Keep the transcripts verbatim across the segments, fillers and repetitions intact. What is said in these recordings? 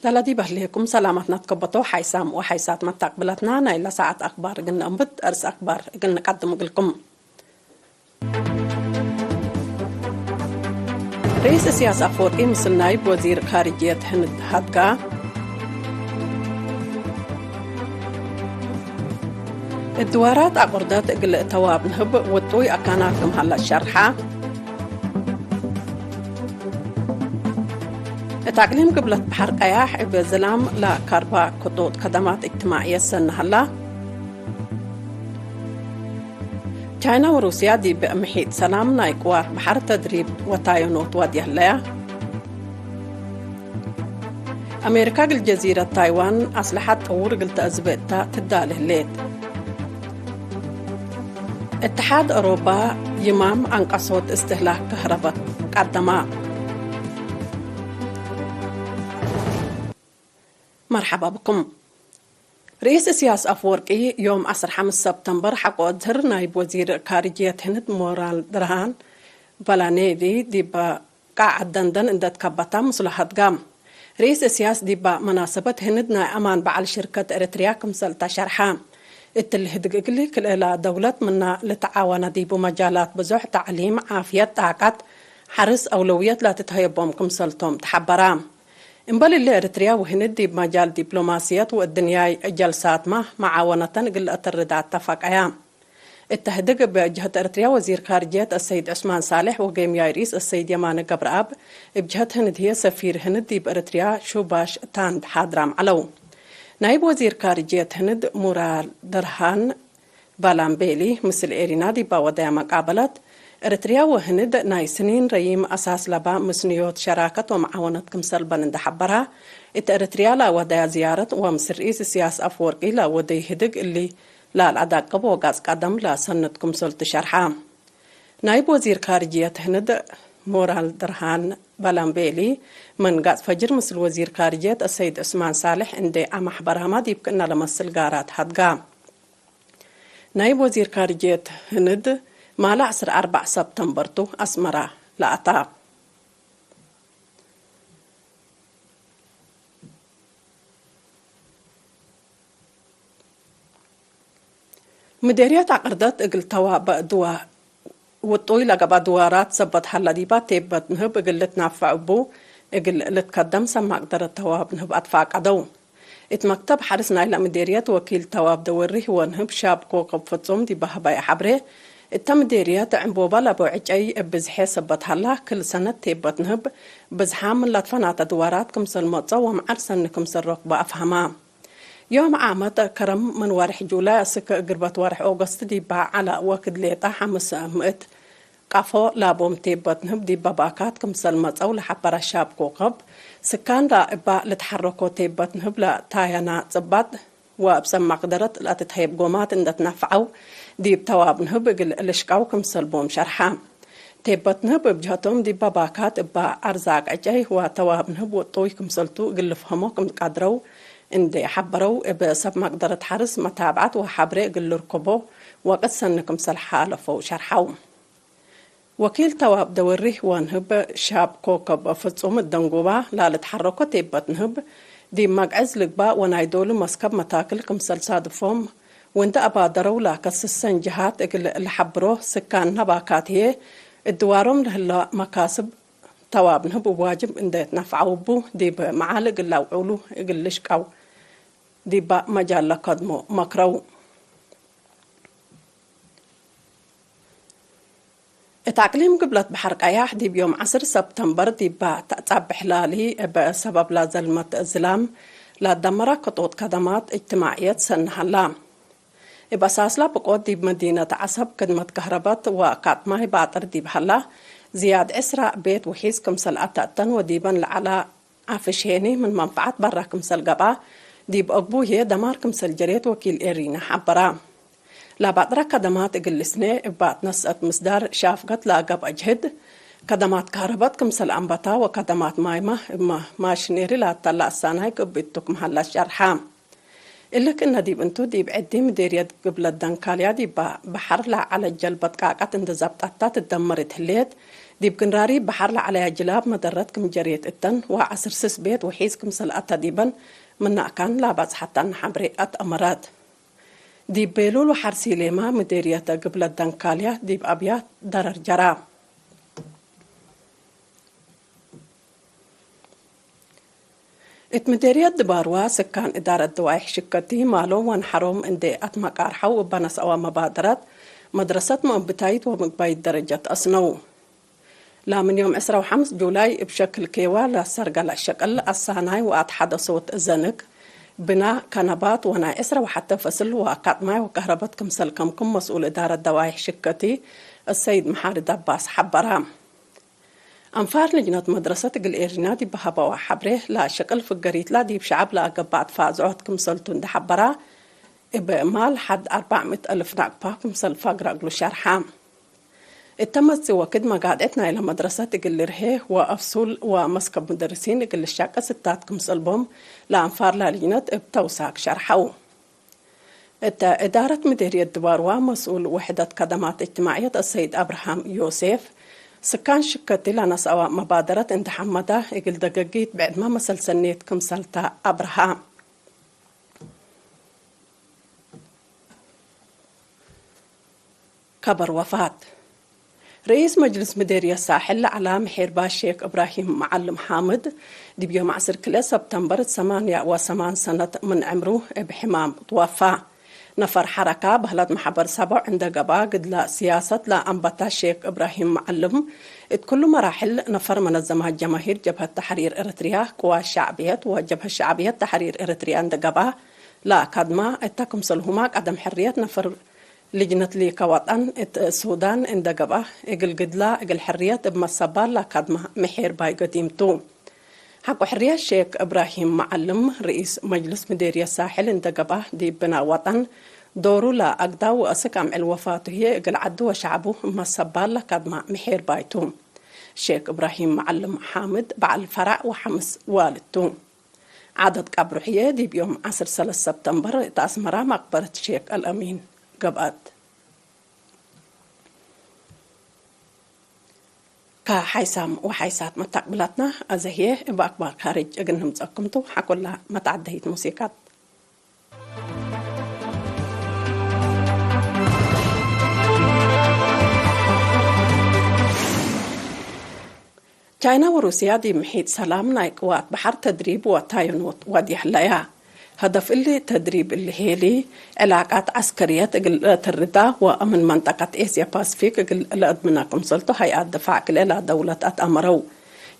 ለለዲብ አህሌኩም ሰላማትና ትከበቶ ሓይሳም ወሓይሳት መታቅብለትና ናይለ ሰዓት አክባር እግል ነአንብት፣ እርስ አክባር እግል ንቀድም እግልኩም። ርኢስ እስያስ አፈወርቂ ምስል ናይብ ወዚር ካርጅየት ህንድ ሀድጋ። እድዋራት አቁርደት እግል ተዋብ ንህብ ውጡይ አካናት ክም ሀለ ሸርሐ። እት አቅሊም ግብለት በሐር ቀያሕ እብ ዝላም ለካርባ ክጡጥ ከደማት እጅትማዕየት ሰኒ ሀላ። ቻይና ወሩስያ ዲብ ምሒጥ ሰላም ናይ ቅዋት በሐር ተድሪብ ወታየኖት ዋዲ ህለያ። አሜሪካ እግል ጀዚረት ታይዋን አስለሐት ጥውር እግል ተአዝበ እታ ትዳሊ ህሌት። እትሓድ አውሮባ ይማም አንቀሶት እስትህላክ ከህረበት ቀደማ። መርሐባ ብኩም። ርኢስ እስያስ አፈወርቂ ዮም ዐስር ሐምስ ሰብተምበር ሐቆ እዝህር ናይብ ወዚር ካርጅየት ህንድ ሞራል ድርሃን ባላኔሊ ዲብ ቃዕት ደንደን እንደ ትከበታ ምስሉ ሀድጋ። ርኢስ እስያስ ዲባ መናሰበት ህንድ ናይ አማን በዐል ሽርከት ኤረትርያ ክምሰል ተ ሸርሐ። እትሊ ህድግ እግል ክልኤላ ደውለት ምና ልትዓወነ ዲቡ መጃላት ብዞሕ፣ ተዕሊም፣ ዓፍየት፣ ጣቀት፣ ሐርስ፣ አውለውየት ላትትሀየቦም ክምሰልቶም ተሐበራ። እምበል እሊ፣ ኤረትርያ ወህንድ ዲብ መጃል ዲፕሎማስየት ወእድንያይ ጀልሳትመ መዓወነተን እግል ለአተርዳ አተፈቀያ። እተ ህድግ እብ ጀህት ኤረትርያ ወዚር ካርጅየት አሰይድ ዑስማን ሳልሕ ወጌምያይ ርኢስ አሰይድ የማነ ገብረአብ፣ እብ ጀህት ህንድ ህዬ ሰፊር ህንድ ዲብ ኤረትርያ ሹባሽ ታንድ ሓድራም ዐለው። ናይብ ወዚር ካርጅየት ህንድ ሙራል ደርሃን ባላምቤሊ ምስል ኤሪና ዲባ ወደያ መቃበለት፣ ኤረትርያ ወህንድ ናይ ስኒን ረዪም አሳስ ለባ ምስንዮት ሸራከት ወመዓወነት ክምሰል በን እንደ ሐበራ፣ እት ኤረትርያ ለወደያ ዝያረት ወምስል ርኢስ እስያስ አፈወርቂ ለወደይ ህድግ እሊ ላልአዳቅብ ወጋጽ ቀደም ለሰንድ ክምሰል ትሸርሐ። ናይብ ወዚር ካርጅየት ህንድ ሞራል ድርሃን ባላምቤሊ ምን ጋጽ ፈጅር ምስል ወዚር ካርጅየት አሰይድ ዑስማን ሳልሕ እንዴ አማሕበራማ ዲብ ክእነ ለመስል ጋራት ሀድጋ። ናይብ ወዚር ካርጅየት ህንድ ማለ ዐስር አርበዕ ሰብተምበር ቱ አስመራ ለአታ። ምዴርየት አቅርደት እግል ተዋበ ድዋ-፣ ውጡይ ለገብአ ድዋራት ሰበት ሀለ ዲባ ቴበት ንህብ እግል ልትናፈዕ እቡ እግል ልትከደም ሰብ መቅደረት ተዋብ ንህብ አትፋቀደው። እት መክተብ ሐርስ ናይለ ምዴርየት ወኪል ተዋብ ደወሪህ ወንህብ ሻብ ኮከብ ፍጹም ዲበ ሀበየ ሐብሬ፣ እተ ምዴርየት ዕንቦበ ለአበው ዕጨይ እብ ብዝሔ ሰበት ሀላ፣ ክል ሰነት ቴበት ንህብ ብዝሓም ምን ለትፈናተ ድዋራት ክምሰል መጽኦ ወመዓር ሰኒ ክምሰል ረክቦ አፍሀማ። ዮም ዓመት ከረም ምን ወርሕ ጁላይ አስክ ግርበት ወርሕ ኦገስት ዲባ ዐለ ወክድ ሌጠ ሐምስ ምእት ቀፎ ላቦም ቴበት ንህብ ዲበ ባካት ክምሰል መጸው ለሐበረ ሻብ ኮከብ፣ ስካን ዳ እባ ልትሐረኮ ቴበት ንህብ ለታየና ጽባጥ ወእብ ሰብ መቅደረት ለትትሀየብ ጎማት እንደ ትናፈዐው ዲብ ተዋብ ንህብ እግል ልሽቀው ክምሰል ቦም ሸርሐ። ቴበት ንህብ እብ ጀህቶም ዲበ ባካት እባ አርዛቅ ዕጨይ ወተዋብ ንህብ ውጡይ ክምሰልቱ እግል ልፍሀሞ ክም ቀድረው እንዴ ሐበረው፣ እብ ሰብ መቅደረት ሐርስ መታብዐት ወሐብሬ እግል ልርክቦ ወቅት ሰኒ ክምሰል ሓለፈው ሸርሐው። ወኪል ተዋብ ደወሪህ ወንህብ ሻብ ኮከብ ፍጹም ደንጉባ ላልትሐረኮ ቴበት ንህብ ዲብ መግዐዝ ልግባእ ወናይ ዶሉ መስከብ መታክል ክምሰል ሳድፎም ወእንደ አባደረው ለከስሰን ጀሃት እግል ለሐብሮ ስካን ነባካት ህዬ እድዋሮም ለህለ መካስብ ተዋብ ንህብ እብ ዋጅብ እንዴ ትነፍዐው እቡ ዲብ መዓል እግል ለአውዕሉ እግል ልሽቀው ዲባ መጃል ለከድሞ መክረው። እት አቅሊም ግብለት በሐር ቀያሕ ዲብ ዮም ዐስር ሰብተምበር ዲባ ተአጻብሕ ላሊ እብ ሰበብ ለዘልመት ዝላም ለአደመረ ክጡጥ ከደማት እጅትማዕየት ሰኒ ሀላ። እብ አሳስላ ብቆት ዲብ መዲነት ዐሰብ ክድመት ከህረበት ወካጥ ማይ ባጥር ዲብ ሀላ ዝያድ ዕስራ ቤት ውሒዝ ክምሰል አተአተን ወዲበን ለዐላ አፍሽ ሄኒ ምን መንፈዐት በረ ክምሰል ገብአ፣ ዲብ አግቡ ህዬ ደማር ክምሰል ጀሬት ወኪል ኤሪና ሐበራ። ለባጥረ ከደማት እግል ልስኔ እባ ትነስአት ምስዳር ሻፍገት ለገብአ ጅህድ፣ ከደማት ከህረበት ክምሰል አንበታ ወከደማት ማይመ እብ ማሽኔሪ ለአተላ አሳናይግ እብ እቱ ክም ሀላ ሸርሐ። እሊ ክእነ ዲብ እንቱ፣ ዲብ ዕዲ ምዴርየት ግብለት ደንካልያ ዲባ በሐር ለዐለት ጀልበት ቃቀት እንዴ ዘብጠታ ትደመር እት ህሌት፣ ዲብ ግንራሪ በሐር ለዐለያ ጅላብ መደረት ክም ጀሬት እተን ወዐስር ስስ ቤት ውሒዝ ክምሰል አተ ዲበን ምነ አካን ለአባጽሐታን ሐብሬ አትአመረት። ዲብ ቤሉል ወሐርሲ ሌማ ምዴርየተ ግብለት ደንካልያ ዲብ አብያት ደረር ጀራ። እት ምዴርየት ድባርዋ፣ ስካን እዳረት ደዋይሕ ሽከቲ ማሎም ወንሐሮም እንዴ አትመቃርሐው፣ እበ ነስአወ መባደረት መድረሰት መአንብታይት ወምግባይት ደረጀት አስነው። ላምን ዮም ዕስራ ወሐምስ ጁላይ፣ እብ ሸክል ኬዋ ለሰርገለ ሸቅል አሳናይ ወአትሐደሶት ዘንክ፣ ብና፣ ከነባት ወናይ ዕስራ ወሐተ ፈስል ወአካጥማይ ወከህረበት ክምሰል ከምክም መስኡል እዳረት ደዋይሕ ሽከቲ፣ አሰይድ መሓሪ ደባስ ሐበራ። አንፋር ልጅነት መድረሰት እግል ኤሪና ዲብ ሀበዋ ሐብሬ፣ ለሸቅል ፍገሪትላ ዲብ ሸዐብ ለአገባእ ትፋዝዖት ክምሰልቱ እንዴ ሐበራ፣ እብ ማል ሐድ አርበዕ ምእት አልፍ ናቅፋ ክምሰል ፈግረ እግሉ ሸርሐ። እተ መጽእ ወክድ መጋድዕት ናይለ መድረሰት እግል ልርሄ ወአፍሱል ወመስከብ ሙደርሲን እግል ልሻቀ ስታት ክምሰል ቦም ለአንፋር ለልጅነት እብ ተውሳክ ሸርሐው። እተ እዳረት ምዴርየት ድባርዋ መስኡል ውሕደት ከደማት እጅትማዕየት አሰይድ አብርሃም ዮሴፍ፣ ስካን ሽከቲ ለነስአወ መባደረት እንዴ ሐመዳ፣ እግል ደገጊት ብዕድመ መሰል ሰኔት ክምሰልተ አብርሃ። ከበር ወፋት። ርኢስ መጅልስ ምዴርየት ሳሕል ለዐላ ምሒርባ ሼክ እብራሂም መዓልም ሓምድ፣ ዲብ ዮም ዐስር ክልኤ ሰብተምበር እት ሰማንያ ወሰማን ሰነት ምን ዕምሩ እብ ሕማም ትወፋ። ነፈር ሐረካ በህለት መሐበር ሰቦዕ እንደ ገብአ፣ ግድለ ስያሰት ለአንበታ ሼክ እብራሂም መዓልም፣ እት ኩሉ መራሕል ነፈር መነዘማት ጀማሂር ጀብሀት ተሕሪር ኤረትርያ፣ ቅዋት ሸዕብየት ወጀብሀት ሸዕብየት ተሕሪር ኤረትርያ እንደ ገብአ ለአካድማ፣ እተ ክምሰልሁማ ቀደም ሕርየት ነፈር ልጅነት ሊከ ወጠን እት ሱዳን እንደ ገብአ፣ እግል ግድላ እግል ሕርየት እብ መሰባል ለአካድማ ምሒርባይ ገዲም ቱ። ሐቆ ሕርየት ሼክ እብራሂም መዓልም፣ ርኢስ መጅልስ ምዴርየት ሳሕል እንደ ገብአ፣ ዲብ ብናእ ወጠን ዶሩ ለአግዳ ወአስክ አምዕል ወፋቱ ህዬ፣ እግል ዐዱ ወሸዐቡ እብ መሰባል ለአካድማ ምሒርባይ ቱ። ሼክ እብራሂም መዓልም ሓምድ በዐል ፈራዕ ወሐምስ ዋልድ ቱ። ዐደት ቀብሩ ህዬ ዲብ ዮም ዐስር ሰለስ ሰብተምበር እት አስመራ መቅበረት ሼክ አልአሚን ገብአት። ከሓይሳም ወሓይሳት መታቅብላትና፣ አዘ ህዬ እብ አክባር ካርጅ እግል ንምጸኩም ቱ። ሐቆላ መትዐደይት ሙሲቃት። ቻይና ወሩስያ ዲብ ምሒጥ ሰላም ናይ ቅዋት በሐር ተድሪብ ወታየኖት ወድየ ህለያ። ሀደፍ እሊ ተድሪብ እሊ ሄሊ፣ ዕላቃት ዐስከርየት እግል ለትርዳ ወአምን መንጠቀት ኤስያ ፓስፊክ እግል ለአድምና ክምሰልቱ ሀይአት ድፋዕ ክልኤላ ደውለት አትአመረው።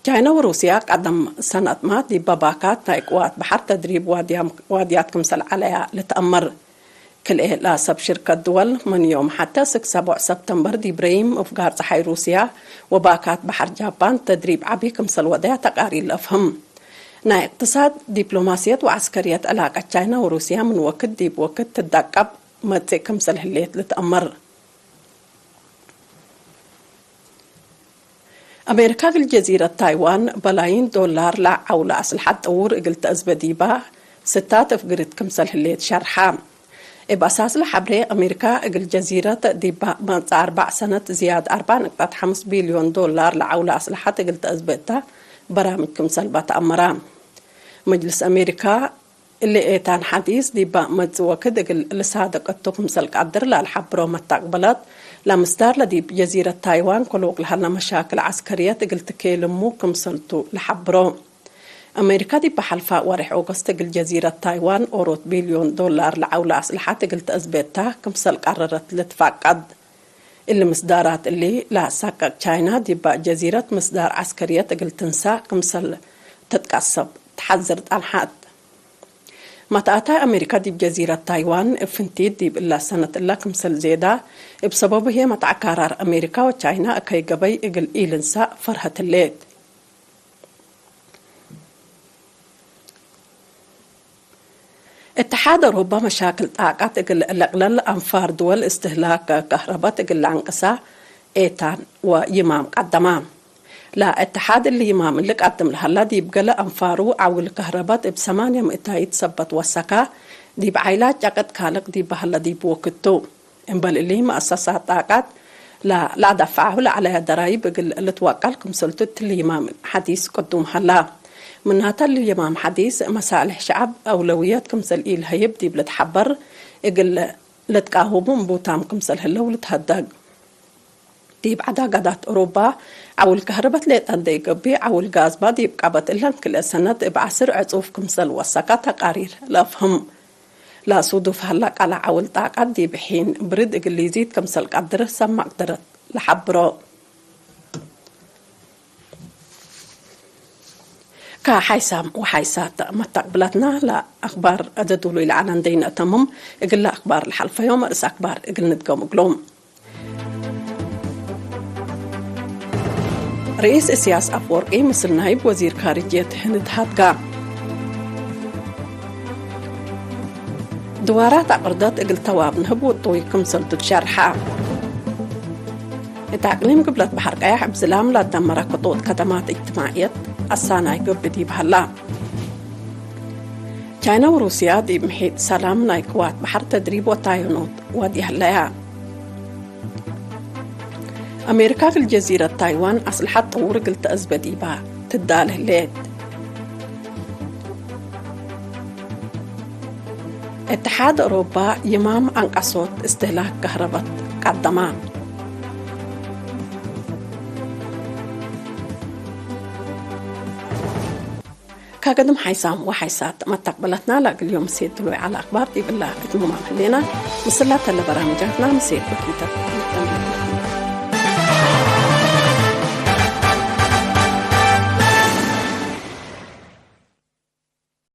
ቻይና ወሩስያ ቀደም ሰነትማት ዲበ ባካት ናይ ቅዋት በሐር ተድሪብ ዋድያም-፣ ዋድያት ክምሰል ዐለያ ልትአመር። ክልኤ ለሰብ ሽርከት ድወል ምን ዮም ሐቴ እስክ ሰቦዕ ሰብተምበር ዲብ ረይም እፍጋር ጸሓይ ሩስያ ወባካት በሐር ጃፓን ተድሪብ ዐቢ ክምሰል ወደያ ተቃሪር ለአፍህም። ናይ እቅትሳድ፣ ዲፕሎማስየት ወዐስከርየት ዕላቀት ቻይና ወሩስያ ምን ወክድ ዲብ ወክድ ትደቀብ መጽእ ክምሰል ህሌት ልትአመር። አሜሪካ እግል ጀዚረት ታይዋን በላይን ዶላር ለዐውለ አስልሐት ጥዉር እግል ተአዝበ ዲባ ስታት እፍግርት ክምሰል ህሌት ሸርሐ። እብ አሳስ ለሐብሬ፣ አሜሪካ እግል ጀዚረት ዲባ መጽአ አርበዕ ሰነት ዝያድ አርበዕ ንቅጠት ሐምስ ቢልዮን ዶላር ለዐውለ አስልሐት እግል ተአዝበ እተ በራምጅ ክምሰልባ ተአመራ። መጅልስ አሜሪካ እሊ ኤታን ሐዲስ ዲበ መጽእ ወክድ እግል ልሳድቅ እቱ ክምሰል ቀድር ለአልሐብሮ መታቅበላት፣ ለምስዳር ለዲብ ጀዚረት ታይዋን ክሉቅ ለሀለ መሻክል ዐስከርየት እግል ትኬልሙ ክምሰልቱ ለሐብሮ። አሜሪካ ዲበ ሐልፋ ወሬሕ ኦገስት እግል ጀዚረት ታይዋን ኦሮት ቢልዮን ዶላር ለዐውለ አስልሐት እግል ተአዝቤታ ክምሰል ቀረረት ልትፋቀድ። እሊ ምስዳራት እሊ ለአሳቀቅ ቻይና ዲበ ጀዚረት ምስዳር ዐስከርየት እግል ትንሳእ ክምሰል ትትቀሰብ ተሐዝር ጸንሐት። መትአታይ አሜሪካ ዲብ ጀዚረት ታይዋን እብ ፍንቲት ዲብ እላ ሰነት እላ ክምሰል ዜዳ፣ እብ ሰበቡ ህዬ መትዐ ካራር አሜሪካ ወቻይና እከይ ገበይ እግል ኢልንሳእ ፈርሀት ህሌት። እትሓድ አውሮፓ መሻክል ጣቀት እግል ለቅለል አንፋር ድወል እስትህላክ ከህረበት እግል ለአንቅሳ ኤታን ወይማም ቀደማ። ለእትሓድ እሊ ይማም እሊ ቀድም ለሀላ ዲብ ገሌ አንፋሩ ዐውል ከህረበት እብ ሰማንየ ምእታይት ሰበት ወሰካ፣ ዲብ ዓይላት ጨቅጥ ካልቅ ዲብ በሀለ ዲብ ወክድ ቱ። እምበል እሊ መአሰሳት ጣቀት ለ-፣ ለአዳፍዓሁ ለዐለያ ደራይብ እግል ልትወቀል ክምሰልቱ እትሊ ይማም ሐዲስ ቅዱም ሀላ። ምናተ እሊ ይማም ሐዲስ መሳልሕ ሸዐብ አውለውየት ክምሰል ኢልሀይብ ዲብ ልትሐበር፣ እግል ልትቃወሙ እምቡታም ክምሰል ህለው ልትሀደግ። ዲብ ዐዳጋዳት ኦሮባ፣ ዐውል ከህርበት ሌጠ እንዴ ኢገብእ፣ ዐውል ጋዝባ ዲብ ቀበት እለን ክልኤ ሰነት እብ ዐስር ዕጹፍ ክምሰል ወሰከ ተቃሪር ለአፍህም። ለሱዱፍ ሀላ ቃለ ዐውል ጣቀት ዲብ ሒን ብርድ እግል ሊዚድ ክምሰል ቀድር ሰማቅ ድረት ለሐብሮ። ከሓይሳም ወሓይሳት መተቅብለትና ለአክባር አደዱሉ ኢለዐለ እንዴ ነአተምም፣ እግለ አክባር ለሐልፈዮም ርእስ አክባር እግል ንድገም እግሎም። ርኢስ እስያስ አፍወርቂ ምስል ናይብ ወዚር ካርጅየት ህንድ ሀድጋ። ድዋራት አቅርደት እግል ተዋብ ንህብ ውጡይ ክምሰልቱ ትሸርሐ። እት አቅሊም ግብለት በሐር ቀያሕ እብ ዝላም ለአትደመረ ክጡጥ ከተማት እጅትማዕየት አሳናይ ገብእ ዲብ ሀላ። ቻይና ወሩስያ ዲብ ምሒጥ ሰላም ናይ ቅዋት በሐር ተድሪብ ወታየኖት ወድየ ህለያ። አሜሪካ እግል ጀዚረት ታይዋን አስለሐት ጥውር እግል ተአዝበ ዲባ ትዳል ህሌት። እትሓድ አውሮፓ ይማም አንቀሶት እስትህላክ ከህረበት ቀደማ። ከገድም ሓይሳም ወሓይሳት መተቅበለትና ለእግል ዮም እሴት ትሉይ ዐለ አክባር ዲብላ እትምማም ህሌና። ምስላ ተለ በራምጃትና ምሴት በኪተት